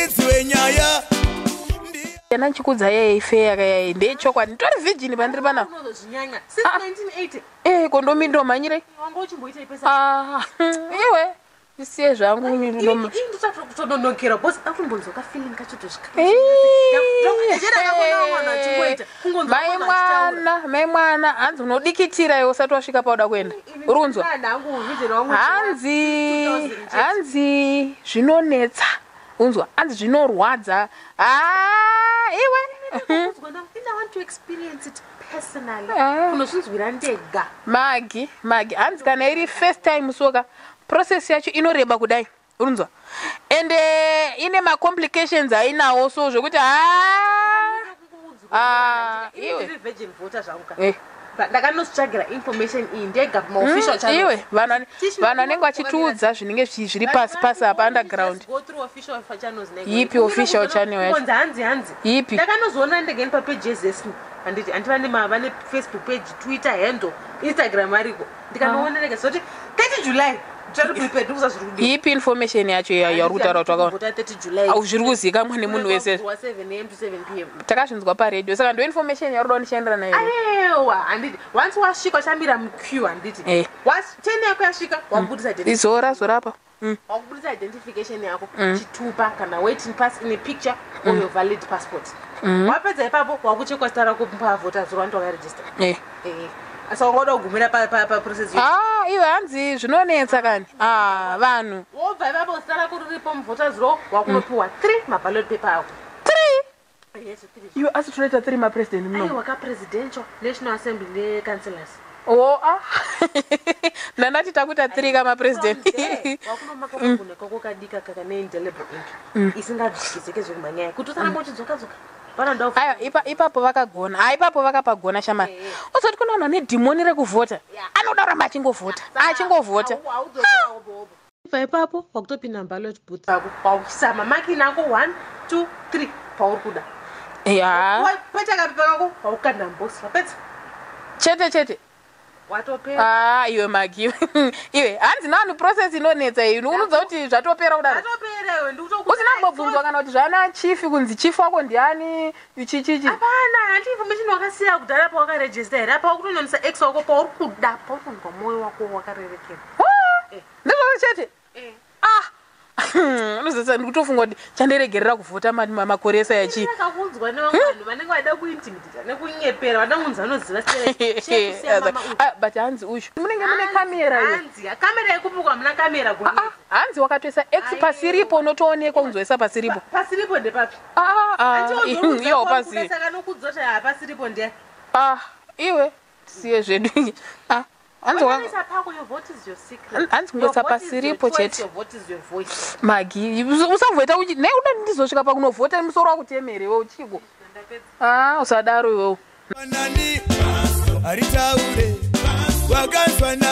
Muridzi wenyaya. Kana ndichikudza yeye feya kayai ndeyechokwadi, nditori virgin pandiri panapa. Unozozvinyanya since 1980. Eh, kondomindomhanyire. Wanga uchimboita ipesa? Ah, iwe ndisiye zvangu. Nditokutononokera because akumbonzwa kafeeling kacho tosvika. Mai mwana, mai mwana, hanzi unodikitira iwe usati wasvika pauda kuenda, urunzwa? Hanzi zvinonetsa, unzwa? Hanzi zvinorwadza. Ah, iwe. I want to experience it personally. Ah. Kunozvinzwira ndega. Magi, Magi, hanzi kana iri first time soka, process yacho inoreba kudai, urunzwa? Ende ine macomplications ainawo, so zvekuti ha. Ah, iwe. Ndiri virgin voter zvangu ka. Eh. Ndakanotsvagira information iyi ndega pamaofficial channels. Iwe, vanhu vanenge vachitiudza zvinenge zviri pasi pasi apa, underground. Go through official channels. Yipi official channel yacho? Kunzi hanzi hanzi. Yipi? Ndakanozoona ndegeni papeji yeZESN, handiti? Handi vane Facebook page, Twitter handle, Instagram ariko. Ndikanoona ndega zoti 30 July tori prepared, ndikuza zviri kudiwa. Ipi information yacho yauri kutaura kuti wakaona? Vota 30 July. Au, zviri kuzikamwa nemunhu wese. 7 am to 7 pm. Takazvinzwa paredhiyo, saka ndo information yauri kuda kundishandira nayo here? Aiwa, handiti once wasvika uchamira muqueue, handiti? Eh. 10 yako yasvika, wabudisa Izora zorapa. Wakubudisa identification yako, chitupa kana waiting pass in a picture or your valid passport. Wapedza ipapo, wakuchekwa zita rako pavoters roll wakaregister. Saka wangada kugumira paprocess. Ah, iwe, hanzi zvinonetsa kani. Ah, vanhu. Wobva ipapo, zita rako riripo muvoters roll, wakunopiwa 3 maballot paper ako. Three? Yes, three. Iwe, asi tinoita three mapresident muno? Aiwa, kapresidential, national assembly necouncillors. O, ah, ndandati takuita three kamapresident. Wakunomaka kagune kako kadika kaka neindelible ink isingadzikizike zvekumhanyaya kuti usaramba uchidzoka-dzoka panoda. Aiwa, ipapo vakagona. Ah, ipapo vakapagona shamani. Uzoti kuna vanhu vane dhimoni rekuvhota, anoda kuramba achingovhota, achingovhota. Ibva ipapo, wakutopinda muballot booth ako, wakuisa mamakini ako 1 2 3 pauri kuda. Ya. Wapeta kapepa kako, wakukanda mubox, wapedza. Chete chete. Watopera. Ah, iwe Magi, iwe, hanzi nani process inonetsa iyi, unonzwa kuti zvatopera kudaro? Watopera iwe. Usina kumbobvunzwa kana kuti zvana chief, kunzi chief wako ndiani, chichichi? Hapana, hanti information wakasiya kudhara pawakarejista here? Apa wakutononisa x wako pauri kuda, pauri kunzwa mwoyo wako wakarerekera. Ndizvozvo chete. Ah, unozotsa ndikutofunga kuti chandiregerera kuvhota makore ese yachi. Akakunzwa nevamwe vanhu vanenge vada kuintimidata nekunyepera, vada kunzi vanoziva. Ah, but hanzi uyu munenge mune kamera iwe. Hanzi kamera yekupukwa, muna kamera. Ah, hanzi wakatoisa x pasiripo, unotoonekwa kunzoisa pasiripo. Pasiripo ndepapi? Ah, ah, iwo pasi. Saka nokudzota hapasiripo nde Ah, iwe, siye zvedu. Ah, hanzi Wakaisa pako, your vote is your secret. Hanzi kungoisa Your vote is your pasiripo choice, chete. your vote is your voice. Magi, usavoita uchi nei uda ndizosvika pakunovhota musoro wakutemere iwe uchiko. Ah, usadaro iwewo. Nani aritaure wakanzwa nani?